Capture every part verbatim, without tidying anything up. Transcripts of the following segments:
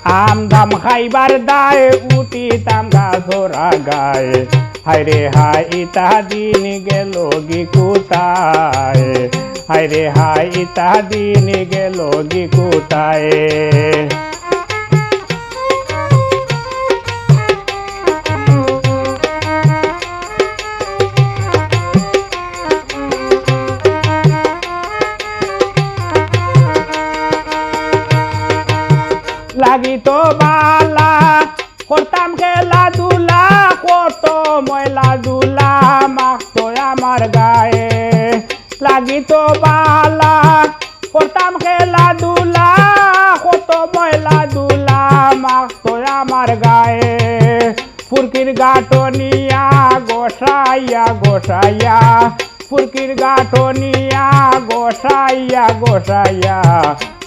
আম জাম খাইবার দায় উঠিতাম গাছর আগায়। হায়রে হায়, ইতা দিন গেল গি কুতায়? হায়রে হায়, ইতা দিন গেল গি কুতায়? লাগিত বালা, করতাম খেলাধুলা, কত ময়লা ধুলা মাখতো আমার গায়ে। লাগিত বালা, করতাম খেলাধুলা, কত ময়লা ধুলা মাখতো আমার গায়ে। ফুরকির গাটনিয়া গোসাইয়া গোসাইয়া, ফুরকির গাটনিয়া গোসাইয়া গোসাইয়া,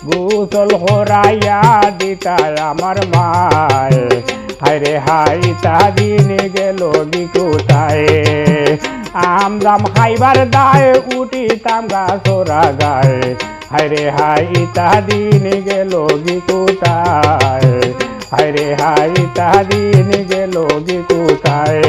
গোসল করাইয়া দিতা আমার মায়। হায়রে হায়, ইতা দিন গেল গি কুতায়? আম জাম খাইবার দায় উঠিতাম গাছর আগায়। হায়রে হায়, ইতা দিন গেল গি কুতায়? হায়রে হায়, ইতা দিন গেল গি কুতায়?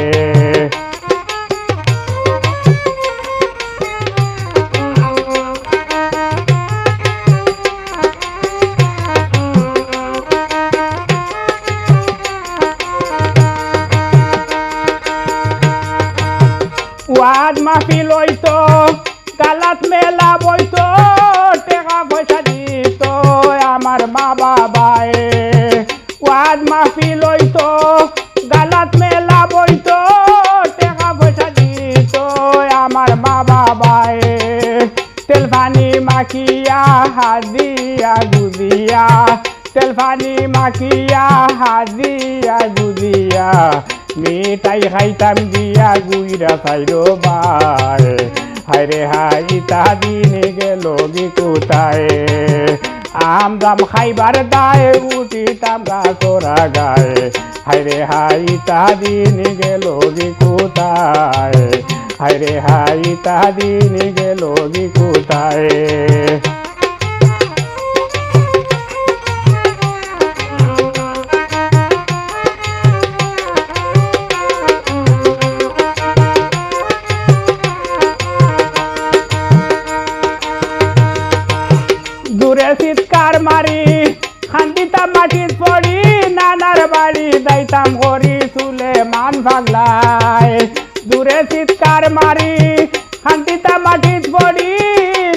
ওয়াজ মাহফিল অইতো, গালাত মেলা বইতো, টেকা পয়সা দিতো আমার মা বাবায়। ওয়াজ মাহফিল অইতো, গালাত মেলা বইতো, টেকা পয়সা দিতো আমার মা বাবায়। তেল পানি মাখিয়া হাদিয়া গুদিয়া, তেল পানি মাখিয়া হাদিয়া গুদিয়া, মিঠাই খাইতাম গিয়া গুইরা চাইরো বায়। হায়রে হায়, ইতা দিন গেল গি কুতায়? আম জাম খাইবার দায় উঠিতাম গাছর আগায়। হায়রে হায়, ইতা দিন গেল গি কুতায়? হায়রে হায়, ইতা দিন গেল গি কুতায়? জুরে চিৎকার মারি কান্দিতাম মাটিত পড়ি, নানার বাড়ি যাইতাম করি সুলেমান পাগলায়। জুরে চিৎকার মারি কান্দিতাম মাটিত পড়ি,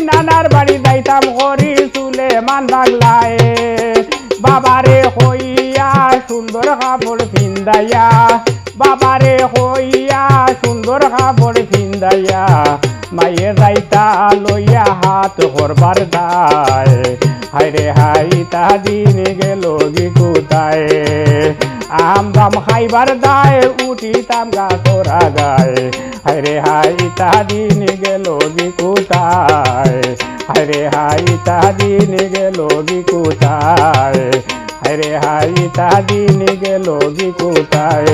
নানার বাড়ি যাইতাম করি সুলেমান পাগলায়। বাবারে কইয়া সুন্দর কাপড় পিন্দাইয়া, বাবারে কইয়া সুন্দর কাপড় পিন্দাইয়া, মায়ে যাইতা লইয়া হাত করবার দায়। হায়রে হায়, ইতা দিন গেল গি কুতায়? আম জাম খাইবার দায় উঠিতাম গাছর আগায়। হায়রে হায়, ইতা দিন গেল গি কুতায়? হায়রে হায়, ইতা দিন গেল গি কুতায়? হায়রে হায়, ইতা দিন গেল গি কুতায়?